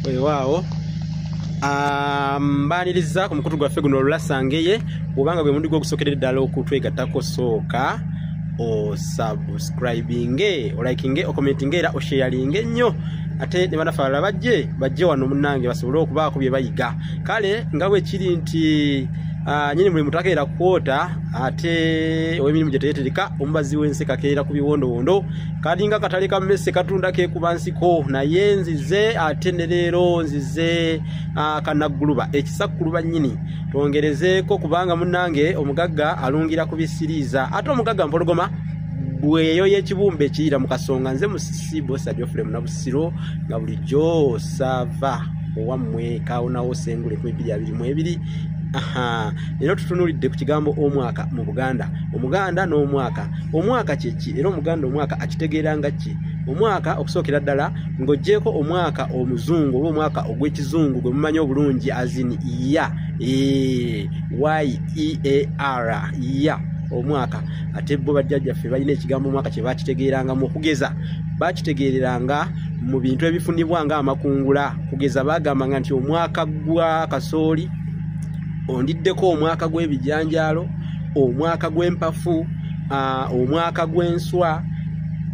Weewaawo, mbaniriza ku mukutu gwaffe guno Olulasangeye. Bw'obanga gwe mundi gw'ogusookera ddala okutwegattako, sooka osubscribinge, olikinge, okomentinge era osharinge nnyo, ate ne bannaffe abalala bajje wano munnange basobole okubaako bye bayiga. Kale nga bwe kiri nti nyini buli muntu akeera kwota, ate ow'emirimu gye teyetereka, omubazi w'ensi kakeera ku biwondowondo, kalinga katale ka mmese katunda keekuba nsiko. Naye nzize ate ne leero nzize kanagguluba ekisakkuluba nnyini twongerezeeko, kubanga munnange omugagga alungira ku bisiriiza, ate omugagga mpologoma bweyo y'ekibumba ekiyira mu kasonga. Nze Musisi Bosa Geoffrey Munabusiro, nga bulijjo saava owammwe kawonawo Sengule 2022. Aha, leero tutunuulidde ku kigambo omwaka mu Buganda, Omuganda n'omwaka. Omwaka kyeki? Era Omuganda omwaka akitegeera nga ki? Omwaka okusookera ddala, ng'oggyeko omwaka omuzungu oba omwaka ogw'ekizungu gwe mumanyi obulungi as in year, year, year, omwaka, ate bo bajjajjaffe balina ekigambo omwaka kye bakitegeerangamu. Okugeza bakitegeereranga mu bintu ebifunibwa ng'amakungula. Kugeza bagambanga nti omwaka gwa kasooli ondiddeko, omwaka gw'ebijanjaalo, omwaka gw'empafu, omwaka gw'enswa.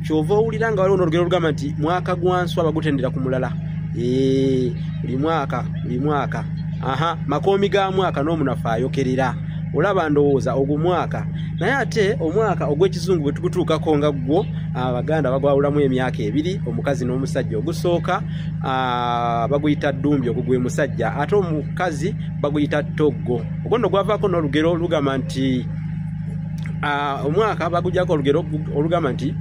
Kyova owulira nga waliwo n'olugero olugamba nti mwaka gwa nswa bagutendera ku mulala. Buli mwaka, buli mwaka, aha, makoomi ga mwaka n'omunafu ayokerera. Olaba ndowooza ogwo mwaka. Naye ate omwaka ogw'ekizungu bwe tugutuukako nga ggwo, Abaganda bagwawulamu emyaka ebiri, omukazi n'omusajja. Ogusooka baguyita ddumbi, ogwo gwe musajja, ate omukazi baguyita ttoggo. Ogwo nno gwavaako n'olugero olugamba nti omwaka bagujjako olugero olugamba nti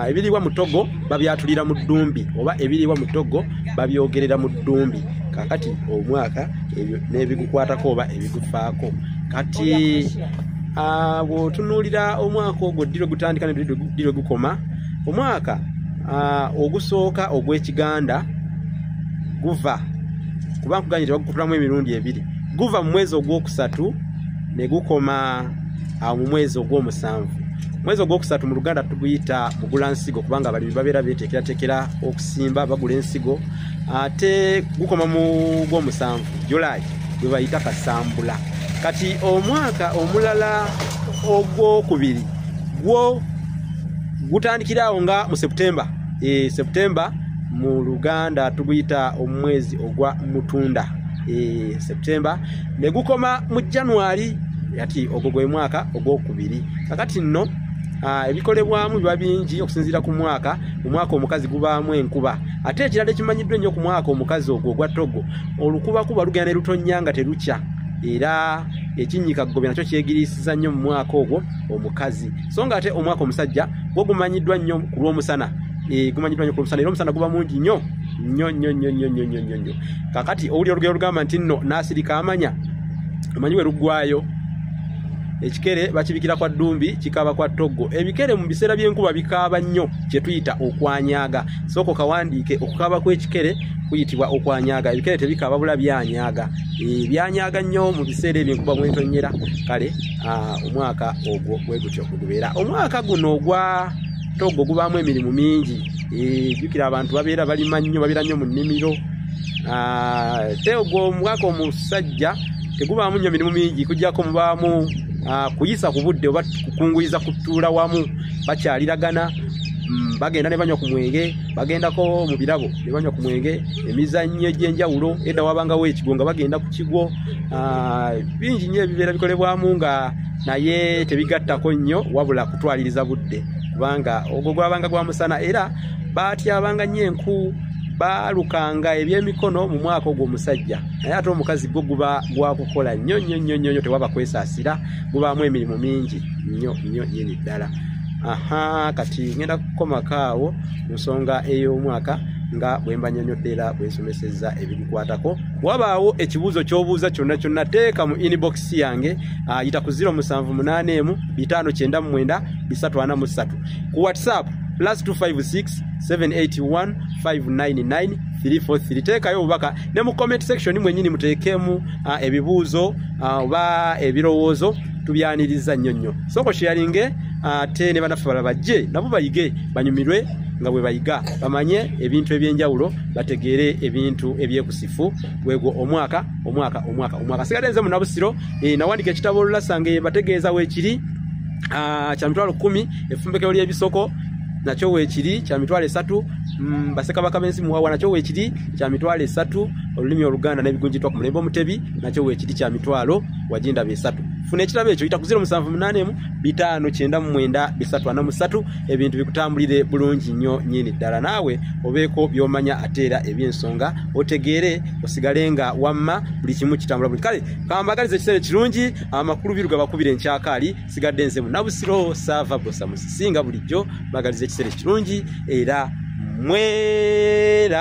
ebiriibwa mu ttogo babyatulira mu ddumbi, oba ebiriibwa mu ttoggo babyogerera mu ddumbi. Kakati omwaka ebyo n'ebigukwatako oba ebigufaako. Kati bw'otunuulira omwaka ogwo, ddi lwe gutandika ne ddi lwe gukoma? Omwaka ogusooka ogw'Ekiganda guva, kuba nkugambye tebagukutulamu emirundi ebiri, guva mu mwezi ogwokusatu ne gukoma awo mu mwezi ogw'omusanvu. Mwezi ogwokusatu mu Luganda tuguyita mugulansigo, kubanga abalimi babeera beeteekerateekera okusimba, bagula ensigo. Ate gukoma mu gw'omusanvu, July, gwe bayita Kasambula. Kati omwaka omulala ogwokubiri gwo gutandikira awo nga mu September. September mu Luganda tuguyita omwezi ogwa Mutunda, September, ne gukoma mu January. Ati ogwo gwe mwaka ogwokubiri. Kakati nno ebikolebwamu biba bingi okusinziira ku mwaka. Omwaka omukazi gubaamu enkuba. Ate ekirala ekimanyiddwa ennyo ku mwaka omukazi ogwo ogwa Togo, olukubakuba lugenda ne lutonnya nga terukya, era ekinnyika ggobya nakyo kyegiriisiza nnyo mu mwaka ogwo omukazi. So nga ate omwaka omusajja gwo gumanyiddwa nnyo ku lw'omusana, gumanyiddwa nnyo ku lw'omusana, era omusana guba mungi nnyo nnyo nnyo nnyo nnyo nnyo nnyo nnyo nnyo. Kakati owulira olugero olugamba nti nno n'asirika amanya omanyi we luggwayo, ekikere bakibikira kwa ddumbi, kikaaba kwa ttoggo. Ebikere mu biseera by'enkuba bikaaba nnyo, kye tuyita okwanyaga. Sooka okawandiike: okukaaba kw'ekikere kuyitibwa okwanyaga. Ebikere tebikaaba bula, byanyaga, byanyaga nnyo mu biseera ebyo enkuba mwetonyera. Kale omwaka ogwo bwe gutyo bwe gubeera. Omwaka guno ogwa Togo gubaamu emirimu mingi. Jjukira abantu babeera balima nnyo, babeera nnyo mu nnimiro. Te ogwo omwaka omusajja tegubaamu nnyo mirimu mingi, kujjako mubaamu kuyisa ku budde oba kukunguyiza, kutuula wamu, bakyaliragana, bagenda ne banywa ku mwenge, bagendako mu birabo ne banywa ku mwenge, emizannyo egy'enjawulo. Edda wabangawo ekigwo, nga bagenda ku kigwo. Bingi nnyo ebibeera bikolebwamu nga naye tebigattako nnyo, wabula kutwaliriza budde, kubanga ogwo gwabanga gwa musana, era batyabanga nnyo enku, baalukanga ebyemikono mu mwaka ogwo omusajja. Naye ate omukazi gwo guba gwakukola nnyo nnyo nnyo nnyo nnyo, tewaba kwesaasira, gubaamu emirimu mingi nnyo nnyo nnyini ddala. Aha, kati ngenda kukomako awo ku nsonga ey'omwaka nga bwe mbanyonyodde era bwe nsomesezza ebigukwatako. Wabaawo ekibuuzo ky'obuuza kyonna kyonna, teeka mu inbox yange, yita ku 078 599 343, ku WhatsApp +256 781 599 343. Teekayo obubaka ne mu comment section mwennyini muteekemu ebibuuzo oba ebirowoozo, tubyaniriza nnyo nnyo. Sooka osharinge. Ate ne bannaffe balala bajje nabo bayige, banyumirwe nga bwe bayiga, bamanye ebintu ebyenjawulo, bategeere ebintu ebyekusifu. Gwegwo omwaka omwaka omwaka omwaka. Sigadde nze Munnabusiro. Nawandika ekitabo olulasange bategeeza weekiri, kya 100,000. Effumbekero ly'ebisoko nakyo weekiri, kya 30,000. Bassekabaka b'ensi muwawa nakyo weekiri, kya 30,000. Olulimi Oluganda n'ebigunjitwa ku mulembe Omutebi nakyo weekiri, kya 30,000. Funa ekitabo ekyo, yita ku 0781 599 343, ebintu bikutambulire bulungi nnyo nnyini ddala, naawe obeeko by'omanya ate era eby'ensonga otegeere, osigale nga wamma buli kimu kitambula bulungi. Kale kambagaliza ekiseera ekirungi, amakulu biruga bakubira enkyakaali. Sigadde nze Munnabusiro Saava Bosa Musisinga, bulijjo bagaliza ekiseera ekirungi era mweraba.